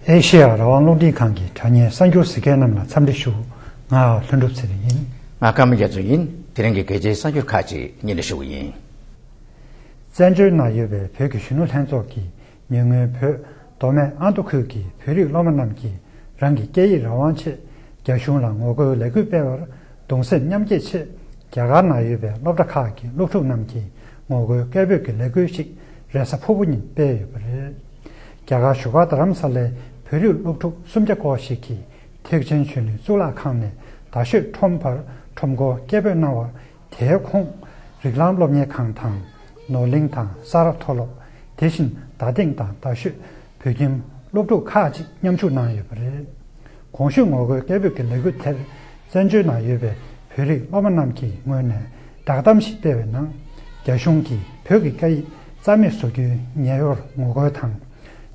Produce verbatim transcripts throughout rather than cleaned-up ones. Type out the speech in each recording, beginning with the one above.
ཨེ་ཤེ་ཡ་རང་དབང་རླུང་འཕྲིན་ཁང་གི་དྲ་བརྙན་གསར་འགྱུར་གཟིགས་མཁན་རྣམས་ལ་འཚམས་འདྲི་ཞུ། ང་ལྷུན་གྲུབ་ཚེ་རིང་ཡིན། ང་ཀརྨ་རྒྱ་མཚོ་ཡིན། དེ་རིང་གི་གལ་ཆེའི་གསར་འགྱུར་ཁག་ཅིག་སྙན་སྒྲོན་ཞུ་གི་ཡིན། བཙན་བྱོལ་ནང་ཡོད་པའི་བོད་ཀྱི་གཞོན་ནུ་ལྷན་ཚོགས་ཀྱིས་ཉེ་སྔོན་བོད་མདོ་སྨད་ཨ་མདོ་ཁུལ་གྱི་བོད་རིགས་སློབ་མ་རྣམས་ཀྱིས་རང་གི་སྐད་ཡིག་རང་དབང་ཆེད་རྒྱ་གཞུང་ལ་ངོ་རྒོལ་ལས་འགུལ་སྤེལ་བར་གདུང་སེམས་མཉམ་སྐྱེད་ཆེད། རྒྱ་གར་ནང་ཡོད་པའི་སློབ་གྲྭ་ཁག་གི་སློབ་ཕྲུག་རྣམས་ཀྱིས་ངོ་རྒོལ་སྐད་འབོད་ཀྱི་ལས་འགུལ་ཞིག་རེས་གཟའ་ཕུར་བུ་ཉིན་སྤེལ་ཡོད་པ་རེད། རྒྱ་གར་བཞུགས་སྒར་རྡ་རམ་ས་ལའི་བོད་རིགས་སློབ་ཕྲུག་སུམ་བརྒྱ་སྐོར་ཞིག་གིས་ཐེག་ཆེན་ཆོས་གླིང་གཙུག་ལག་ཁང་ནས་རྡ་ཤོད་ཁྲོམ་བར་ཁྲོམ་སྐོར་སྐད་འབོད་གནང་བར། དེའི་ཁོངས་རིགས་ལམ་སློབ་གཉེར་ཁང་དང་ནོར་གླིང་དང་ས་རཱ་མཐོ་སློབ། དེ་བཞིན་རྡ་སྟེང་དང་རྡ་ཤོད་བོད་ཁྱིམ་སློབ་ཕྲུག་ཁག་ཅིག་མཉམ་ཞུགས་གནང་ཡོད་པ་རེད། གོང་ཞུས་ངོ་རྒོལ་སྐད་འབོད་ཀྱི་ལས་འགུལ་དེར་བཙན་བྱོལ་ནང་ཡོད་པའི་བོད་རིགས་སློབ་མ་རྣམས་ཀྱི་ངོས་ནས་བསྒྲགས་གཏམ་ཞིག་སྤེལ་བའི་ནང་། རྒྱ་གཞུང་གིས་བོད་ཀྱི་སྐད་ཡིག་རྩ་མེད་བཟོ་རྒྱུའི་ཉེས་པར་ངོ་རྒོལ་དང་།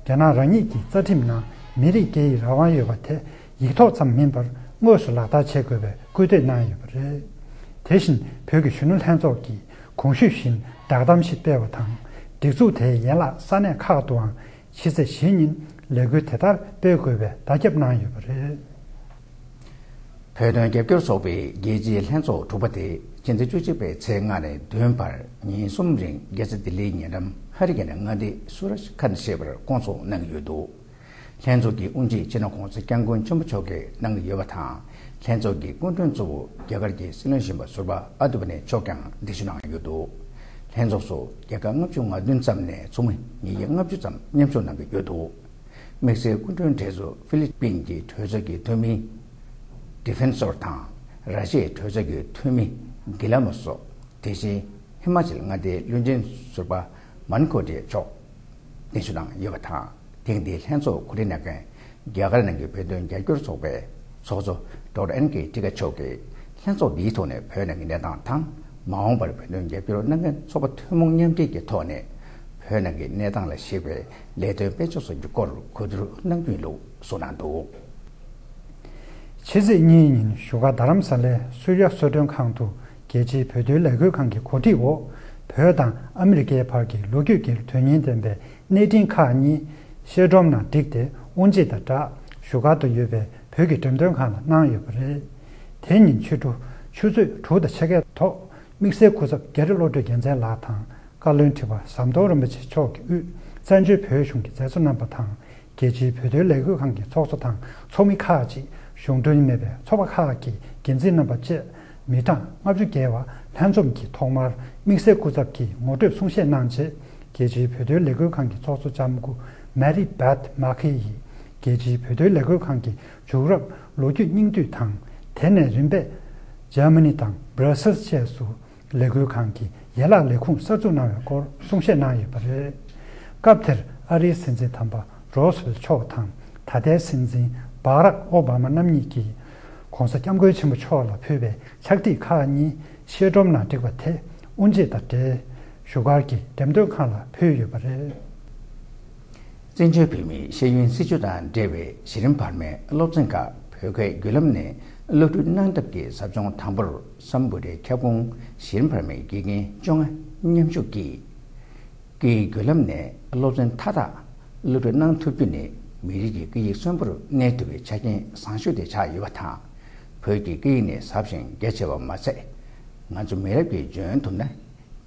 རྒྱ་ནག་རང་ཉིད་ཀྱི་རྩ་ཁྲིམས་ནང་མི་རིགས་སྐད་ཡིག་རང་དབང་ཡོད་པ་དེ་ཡིག་ཐོག་ཙམ་མིན་པར་དངོས་སུ་ལག་བསྟར་བྱེད་དགོས་པའི་སྐུལ་འདེད་གནང་ཡོད་པ་རེད། དེ་བཞིན་བོད་ཀྱི་གཞོན་ནུ་ལྷན་ཚོགས་ཀྱིས་གོང་ཞུས་བཞིན་བསྒྲགས་གཏམ་ཞིག་སྤེལ་བ་དང་། སྒྲིག་འཛུགས་དེའི་ཡན་ལག་ས་གནས་ཁག་ཏུའང་ཕྱི་ཚེས་བཞི་ཉིན་ལས་འགུལ་དེ་ལྟར་སྤེལ་དགོས་པའི་བརྡ་ཁྱབ་གནང་ཡོད་པ་རེད། བོད་དོན་རྒྱབ་སྐྱོར་ཚོགས་པའི་རྒྱལ་སྤྱིའི་ལྷན་ཚོགས་དྲུག་པ་དེ་ཕྱི་ཚེས་བཅུ་གཅིག་པའི་ཚེས་ལྔ་ནས་བདུན་བར་ཉིན་གསུམ་རིང་རྒྱལ་ས་ལྡི་ལིའི་ཉེ་འགྲམ་ཧ་རི་ཀན་མངའ་སྡེ་སུ་ར་ཇི་ཁན་ཞེས་པར་བསྐོང་ཚོགས་གནང་གི་ཡོད་འདུག་ལྷན་ཚོགས་ཀྱི་དབུ་འབྱེད་སྤྱི་ནོར་༸གོང་ས་༸སྐྱབས་མགོན་ཆེན་པོ་མཆོག་གིས་གནང་གི་ཡོད་པ་དང་། ལྷན་ཚོགས་ཀྱི་སྐུ་མགྲོན་གཙོ་བོ་རྒྱ་གར་གྱི་སྲིད་བློན་གཞོན་པ་ཟུར་པ་ཨ་ཏི་བ་ནི་མཆོག་ཀྱང་གདན་ཞུ་གནང་ཡོད་འདུག་ལྷན་ཚོགས་སུ་རྒྱལ་ཁབ་ལྔ་བཅུ་ང་བདུན་ཙམ་ནས་ཚོགས་མི་ཉིས་བརྒྱ་ལྔ་བཅུ་ཙམ་མཉམ་ཞུགས་གནང་གི་ཡོད་འདུག་དམིགས་བསལ་སྐུ་མགྲོན་གྲས་སུ་ཧྥི་ལི་པིན་གྱི་གྲོས་ཚོགས་ཀྱི་འཐུས་མི་ཌི་ཕེན་སོར་དང་། ར་ཤི་ཡའི་གྲོས་ཚོགས་ཀྱི་འཐུས་མི་གྷི་ལ་མོ་སོགས། དེ་བཞིན་ཧི་མ་ཅལ་མངའ་སྡེའི་བློན་ཆེན་ཟུར་པ་མན་ཁོ་ཏེ་མཆོག་གདན་ཞུ་གནང་ཡོད་པ་དང་། ཐེངས་འདིའི་ལྷན་ཚོགས་གོ་སྒྲིག་གནང་མཁན་རྒྱ་གར་ནང་གི་བོད་དོན་རྒྱབ་སྐྱོར་ཚོགས་པའི་ཚོགས་གཙོ་ཌོག་ཊར་ཨེན་ཀེ་ཊི་ཀ་མཆོག་གིས་ལྷན་ཚོགས་འདིའི་ཐོག་ནས་བོད་ནང་གི་གནས་སྟངས་དང་། མ་འོངས་པར་བོད་དོན་རྒྱབ་སྐྱོར་གནང་མཁན་ཚོགས་པ་ཐུན་མོང་མཉམ་འབྲེལ་གྱི་ཐོག་ནས་བོད་ནང་གི་གནས་སྟངས་ལ་གཞིགས་པའི་ལས་དོན་སྤེལ་ཕྱོགས་སོགས་ཀྱི་སྐོར་གོ་བསྡུར་གནང་རྒྱུ་ཡིན་ལུགས་གསུངས་གནང་འདུག་ཕྱི་ཚེས་གཉིས་ཉིན་བཞུགས་སྒར་རྡ་རམ་ས་ལའི་སུར་ཡ་གསོལ་མགྲོན་ཁང་དུ་རྒྱལ་སྤྱིའི་བོད་དོན་ལས་འགུལ་ཁང་གི་གོ་སྒྲིག་འོག་བོད་དང་ཨ་མི་རི་ཀའི་བར་གྱི་ལོ་རྒྱུས་ཀྱི་དོན་སྙིང་ལྡན་པའི་གནས་འཕྲིན་ཁག་གཉིས་ཤེལ་སྒྲོམ་ནང་བསྒྲིགས་ཏེ་དབུ་འབྱེད་དང་སྦྲགས་བཞུགས་སྒར་དུ་ཡོད་པའི་བོད་ཀྱི་འགྲེམས་སྟོན་ཁང་ལ་གནང་ཡོད་པ་རེད། དེ་ཉིན་ཕྱི་དྲོ་ཆུ་ཚོད་དྲུག་དང་ཕྱེད་ཀའི་ཐོག་དམིགས་བསལ་སྐུ་ཚབ་རྒྱ་རི་བློ་གྲོས་རྒྱལ་མཚན་ལགས་དང་། བཀའ་བློན་ཁྲི་པ་ཟམ་གདོང་རིན་པོ་ཆེ་མཆོག་གིས་དབུས་བཙན་བྱོལ་བོད་གཞུང་གི་མཛད་གཙོ་རྣམ་པ་དང་། རྒྱལ་སྤྱིའི་བོད་དོན་ལས་འགུལ་ཁང་གི་ཚོགས་གཙོ་དང་ཚོགས་མི་ཁག་ཅིག་གཞུང་འབྲེལ་མེད་པའི་ཚོགས་པ་ཁག་གི་འགན་འཛིན་རྣམ་པ་བཅས་མི་གྲངས་ལྔ་བཅུ་བརྒལ་བ་ལྷན་འཛོམས་ཀྱིས་ཐོག་མར་དམིགས་བསལ་སྐུ་ཚབ་ཀྱིས་ངོ་སྤྲོད་གསུང་བཤད་གནང་རྗེས། རྒྱལ་སྤྱིའི་བོད་དོན་ལས་འགུལ་ཁང་གི་ཚོགས་གཙོ་ལྕམ་སྐུ་མེ་རི་བྷད་མ་ཁེ་ཡིས་རྒྱལ་སྤྱིའི་བོད་དོན་ལས་འགུལ་ཁང་གི་བྱུང་རབས་ལོ་རྒྱུས་སྙིང་བསྡུས་དང་། དེ་ནས་རིམ་པས་འཇར་མ་ནི་དང་སྦྲ་སེལ་བཅས་སུ་ལས་འགུལ་ཁང་གི་ཡན་ལག་ལས་ཁུངས་གསར་འཛུགས་གནང་བའི་སྐོར་གསུང་བཤད་གནང་ཡོད་པ་རེད། སྐབས་དེར་ཨ་རིའི་སྲིད་འཛིན་དམ་པ་རོ་སི་ཝེལ་མཆོག་དང་ད་ལྟའི་སྲིད་འཛིན་བྷ་རག་ཨོ་བྷ་མ་རྣམ་གཉིས་ཀྱིས་༸གོང་ས་༸སྐྱབས་མགོན་ཆེན་པོ་མཆོག་ལ་ཕུལ་བའི་ཕྱག་བྲིས་ཁག་གཉིས་ཤེལ་སྒྲོམ་ནང་བསྒྲིགས་པ་དེ་དབུ་འབྱེད་དང་འབྲེལ་བཞུགས་སྒར་གྱི་འགྲེམས་སྟོན་ཁང་ལ་ཕུལ་ཡོད་པ་རེད། བཙན་བྱོལ་བོད་མིའི་ཤེས་ཡོན་སྲིད་བྱུས་དང་འབྲེལ་བའི་གཞི་རིམ་བར་མའི་སློབ་ཚན་ཁག་བོད་སྐད་བརྒྱུད་ལམ་ནས་སློབ་ཁྲིད་གནང་ཐབས་ཀྱི་ཟབ་སྦྱོང་དང་པོར་སམ་བྷོ་ཊའི་ཁྱབ་ཁོངས་གཞི་རིམ་བར་མའི་དགེ་རྒན་བཅོ་ལྔ་མཉམ་ཞུགས་ཀྱིས། སྐད་ཡིག་བརྒྱུད་ལམ་ནས་སློབ་ཚན་མཐའ་དག་སློབ་ཁྲིད་གནང་ཐུབ་རྒྱུ་ནི་མི་རིགས་ཀྱི་སྐད་ཡིག་གསོན་པོར་གནས་ཐུབ་པའི་ཆ་རྐྱེན་བཟང་ཤོས་དེ་ཆགས་ཡོད་པ་དང་། བོད་ཀྱི་སྐད་ཡིག་ནི་ཟབ་ཞིང་རྒྱ་ཆེ་བ་མ་ཚད། ང་ཚོ་མི་རབས་ཀྱིས་འཇོན་ཐུབ་ན།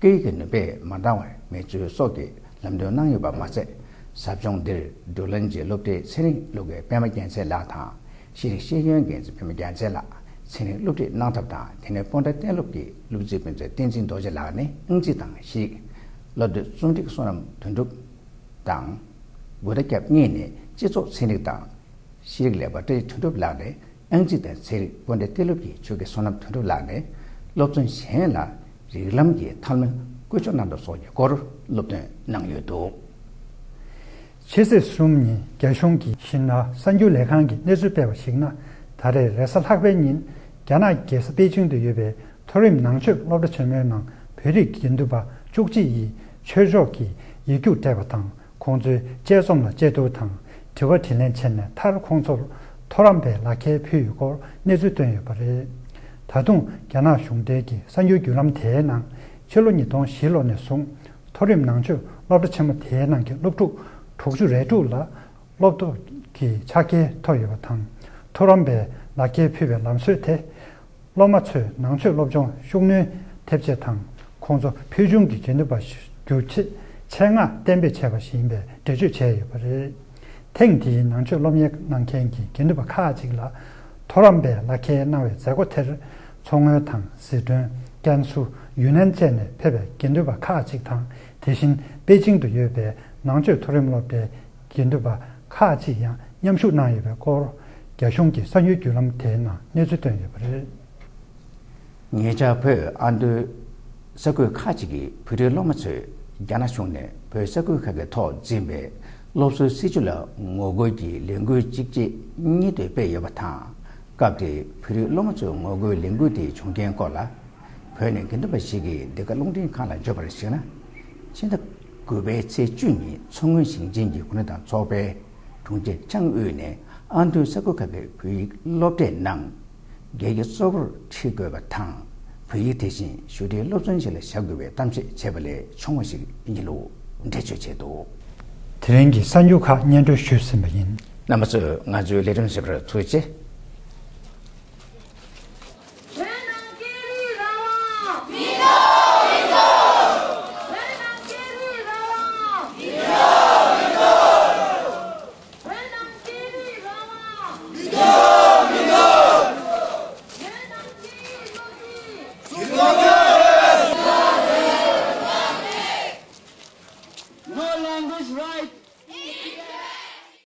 སྐད་ཡིག་གི་ནུས་པས་མ་འདང་བར་མིག་འཛུལ་སོགས་ཀྱི་ལམ་སྟོན་གནང་ཡོད་པ་མ་ཚད། ཟབ་སྦྱོང་འདིར་འབྲུག་གླིང་གི་སློབ་གྲྭའི་ཚན་རིག་སློབ་དགེ་པད་མ་རྒྱལ་མཚན་ལགས་དང་། ཤེས་རིག་ཤེས་ཡོན་འགན་འཛིན་པད་མ་རྒྱལ་མཚན་ལགས་ཚན་རིག་སློབ་ཁྲིད་གནང་ཐབས་དང་། དེ་ནས་སྤོན་ཊ་གཏན་སློབ་ཀྱི་སློབ་སྤྱི་སྤུན་མཆེད་བསྟན་འཛིན་རྡོ་རྗེ་ལགས་ནས་ཨང་རྩིས་དང་ཤེས་རིག་སློབ་དེབ་རྩོམ་སྒྲིག་བསོད་ནམས་དོན་གྲུབ་དང་། གུ་ད་སྐྱབས་གཉིས་ནས་སྤྱི་ཚོགས་ཚན་རིག་དང་། ཤེས་རིག་ལས་པ་བཀྲ་ཤིས་དོན་གྲུབ་ལགས་ནས་ཨང་རྩིས་དང་ཚན་རིག་སྤོན་ཊ་གཏན་སློབ་ཀྱི་ཆོས་དགེ་བསོད་ནམས་དོན་གྲུབ་ལགས་ནས་སློབ་ཚན་གཞན་ལ་རིགས་ལམ་གྱི་ཐབས་ལམ་བཀོལ་སྤྱོད་གནང་སྟངས་སོགས་ཀྱི་སྐོར་སློབ་སྟོན་གནང་ཡོད་འདུག་ཕྱི་ཚེས་གསུམ་ཉིན་རྒྱ་གཞུང་གི་ཤིན་ཧྭ་གསར་འགྱུར་ལས་ཁང་གིས་གནས་ཚུལ་སྤེལ་བར་གཞིགས་ན། ད་རེས་རེས་གཟའ་ལྷག་པའི་ཉིན་རྒྱ་ནག་རྒྱལ་ས་པེ་ཅིང་དུ་ཡོད་པའི་མཐོ་རིམ་ནང་ཆོས་སློབ་གྲྭ་ཆེན་མོའི་ནང་བོད་རིགས་དགེ་འདུན་པ་བཅུ་གཅིག་ཡིས་ཆོས་ཕྱོགས་ཀྱི་ཡིག་རྒྱུགས་སྤྲད་པ་དང་། ཁོང་ཚོས་དཔྱད་རྩོམ་ལ་དཔྱད་བསྡུར་དང་དྲི་བ་དྲིས་ལན་བྱས་ནས་མཐར་ཁོང་ཚོར་མཐོ་རམས་པའི་ལག་ཁྱེར་ཕུལ་ཡོད་སྐོར་གནས་ཚུལ་བཏོན་ཡོད་པ་རེད། ད་དུང་རྒྱ་ནག་གཞུང་འབྲེལ་གྱི་གསར་འགྱུར་བརྒྱུད་ལམ་དེའི་ནང་ཕྱི་ལོ་ཉིས་སྟོང་བཞི་ལོ་ནས་བཟུང་མཐོ་རིམ་ནང་ཆོས་སློབ་གྲྭ་ཆེན་མོ་དེའི་ནང་གི་སློབ་ཕྲུག་དྲུག་ཅུ་རེ་དྲུག་ལ་སློབ་གྲྭ་ གི་ཕྱག་འཁྱེར་ཐོབ་ཡོད་པ་དང་། མཐོ་རིམ་པའི་ལག་འཁྱེར་ཕུལ་བའི་ལམ་སྲོལ་དེ། སློབ་མ་ཚོས་ནང་ཆོས་སློབ་སྦྱོང་ཤུགས་སྣོན་ཐེབས་ཆེད་དང་། ཁོང་ཚོ་ཕུལ་བྱུང་གི་དགེ་འདུན་པ་གྱུར་ཆེད་ཆེད་མངགས་གཏན་འབེབས་བྱས་པ་ཞིག་ཡིན་པའི་འགྲེལ་བརྗོད་བྱས་ཡོད་པ་རེད། ཐེངས་འདིའི་ནང་ཆོས་སློབ་གཉེར་གནང་མཁན་གྱི་དགེ་འདུན་པ་ཁག་ཅིག་ལ། མཐོ་རིམ་པའི་ལག་འཁྱེར་གནང་བའི་མཛད་སྒོ་དེར། མཚོ་སྔོན་དང་། ཟི་ཁྲོན། ཀན་སུའུ། ཡུན་ནན་བཅས་ནས་ཕེབས་པའི་དགེ་འདུན་པ་ཁག་ཅིག་དང་། དེ་བཞིན་པེ་ཅིང་དུ་ཡོད་པའི་ནང་ཆོས་མཐོ་རིམ་སློབ་གྲྭའི་དགེ་འདུན་པ་ཁག་ཅིག་ཡང་མཉམ་ཞུགས་གནང་ཡོད་པའི་སྐོར། རྒྱ་གཞུང་གི་གསར་འགྱུར་བརྒྱུད་ལམ་དེའི་ནང་གནས་ཚུལ་བཏོན་ཡོད་པ་རེད། ཉེ་ཆར་བོད་ཨ་མདོའི་ས་ཁུལ་ཁག་ཅིག་གི་བོད་རིགས་སློབ་མ་ཚོས་རྒྱ་ནག་གཞུང་ནས་བོད་ས་ཁུལ་ཁག་གི་ཐོག་འཛིན་པའི་སློབ་གསོའི་སྲིད་བྱུས་ལ་ངོ་རྒོལ་གྱི་ལས་འགུལ་གཅིག་རྗེས་གཉིས་མཐུད་སྤེལ་ཡོད་པ་དང་། སྐབས་དེར་བོད་རིགས་སློབ་མ་ཚོའི་ངོ་རྒོལ་ལས་འགུལ་དེ་བྱུང་རྐྱེན་སྐོར་ལ། བོད་ནས་དགེ་འདུན་པ་ཞིག་གིས་འདི་ག་རླུང་འཕྲིན་ཁང་ལ་བརྗོད་པར་གཞིགས་ན། ཕྱི་ཟླ་དགུ་པའི་ཚེས་བཅུ་ཉིན་མཚོ་སྔོན་ཞིང་ཆེན་གྱི་གོ་གནས་དང་ཚོགས་པའི་དྲུང་ཆེ་ཁྲང་ཨུས་ནས་ཨ་མདོའི་ས་ཁུལ་ཁག་གི་བོད་ཡིག་སློབ་གྲྭའི་ནང་སྒེར་གྱི་གཙོ་བོར་ཁྲིད་དགོས་པ་དང་། བོད་ཡིག་དེ་བཞིན་ཞུ་འབྲེལ་སློབ་ཚན་ཞིག་ལ་བཞག་དགོས་པའི་གཏམ་བཤད་བྱས་པ་ལས་བྱུང་བ་ཞིག་ཡིན་ལུགས་འགྲེལ་བརྗོད་བྱས་འདུག། དེ་རིང་གི་གསར་འགྱུར་ཁག་སྙན་སྒྲོན་ཞུས་ཟིན་པ་ཡིན། རྣམ་པ་ཚོས་ང་ཚོའི་ལས་རིམ་གསན་པར་ཐུགས་རྗེ་ཆེ།